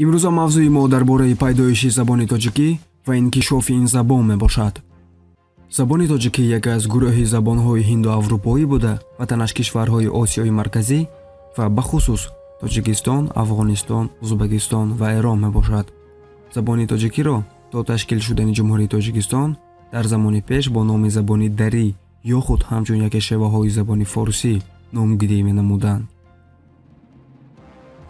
Имрӯза мавзӯи мо дар бораи пайдоиши забони тоҷикӣ ва инкишофи ин забон мебошад. Забони тоҷикӣ яке аз гурӯҳи забонҳои ҳиндуаврупоӣ буда, ватанаш кишварҳои Осиёи Марказӣ ва бахусус Тоҷикистон, Афғонистон, Ӯзбекистон ва Эрон мебошад. Забони тоҷикиро то ташкил шудани Ҷумҳурии Тоҷикистон дар замони пеш бо номи забони дарӣ ё худ ҳамчун яке шеваҳои забони форсӣ номгирӣ менамуданд.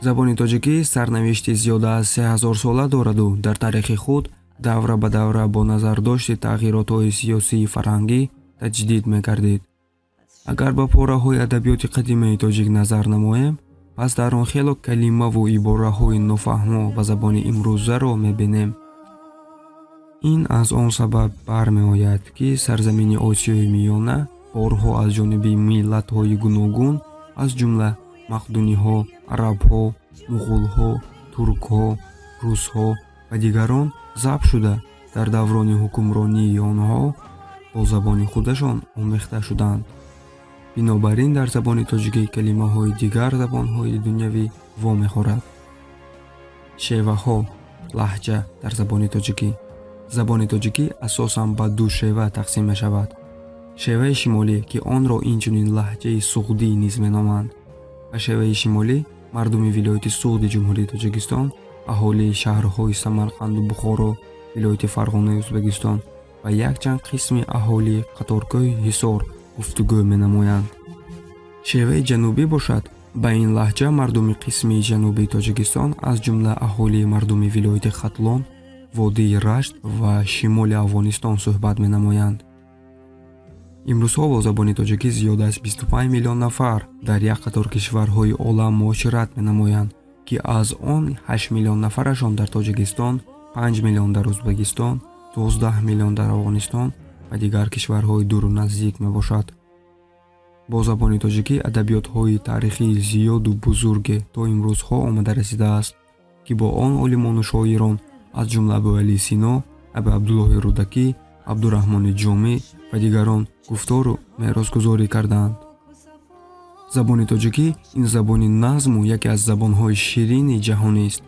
Забони тоҷикӣ сарнавишти зиёда аз 3000 сола дораду дар таърихи худ давра ба давра бо назардошти тағйиротҳои сиёсию фарҳангӣ таҷдид мегардид. Агар ба пораҳои адабиёти қадимаи тоҷик назар намоем, пас дар он хело калимаву ибораҳои нофаҳмо ба забони имрӯзаро мебинем. Ин аз он сабаб бармеояд, ки сарзамини Осиёи Миёна борҳо аз ҷониби миллатҳои гуногун, аз ҷумла мақдуниҳо, арабҳо, муғулҳо, туркҳо, русҳо ва дигарон забт шуда, дар даврони ҳукмронии онҳо бо забони худашон омехта шуданд. Бинобар ин дар забони тоҷикӣ калимаҳои дигар забонҳои дунявӣ вомехӯрад. Шеваҳо, лаҳҷа дар забони тоҷикӣ. Забони тоҷикӣ асосан ба ду шева тақсим мешавад. Шеваи шимолӣ, ки онро инчунин лаҳҷаи суғдӣ низ меноманд, ва шеваи шимолӣ мардуми вилояти Суғди Ҷумҳурии Тоҷикистон, аҳолии шаҳрҳои Самарқанду Бухоро, вилояти Фарғонаи Ӯзбекистон ва якчанд қисми аҳолии қаторкӯҳи Ҳисор гуфтугӯ менамоянд. Шеваи ҷанубӣ бошад, ба ин лаҳҷа мардуми қисми ҷанубии Тоҷикистон, аз ҷумла аҳолии мардуми вилояти Хатлон, водии Рашт ва шимоли Афғонистон суҳбат менамоянд. Имрӯзҳо бо забони тоҷикӣ зиёда аз 25 миллион нафар дар як қатор кишварҳои олам муошират менамоянд, ки аз он 8 миллион нафарашон дар Тоҷикистон, 5 миллион дар Ӯзбекистон, 12 миллион дар Афғонистон ва дигар кишварҳои дуру наздик мебошад. Бо забони тоҷикӣ адабиётҳои таърихии зиёду бузурге то имрӯзҳо омада расидааст, ки бо он олимону шоирон, аз ҷумла Абуалӣ Сино, Абуабдуллоҳи Рӯдакӣ, Абдураҳмони Ҷомӣ ва дигарон гуфтору меросгузорӣ карданд. Забони тоҷикӣ ин забони назму яке аз забонҳои ширини ҷаҳонист.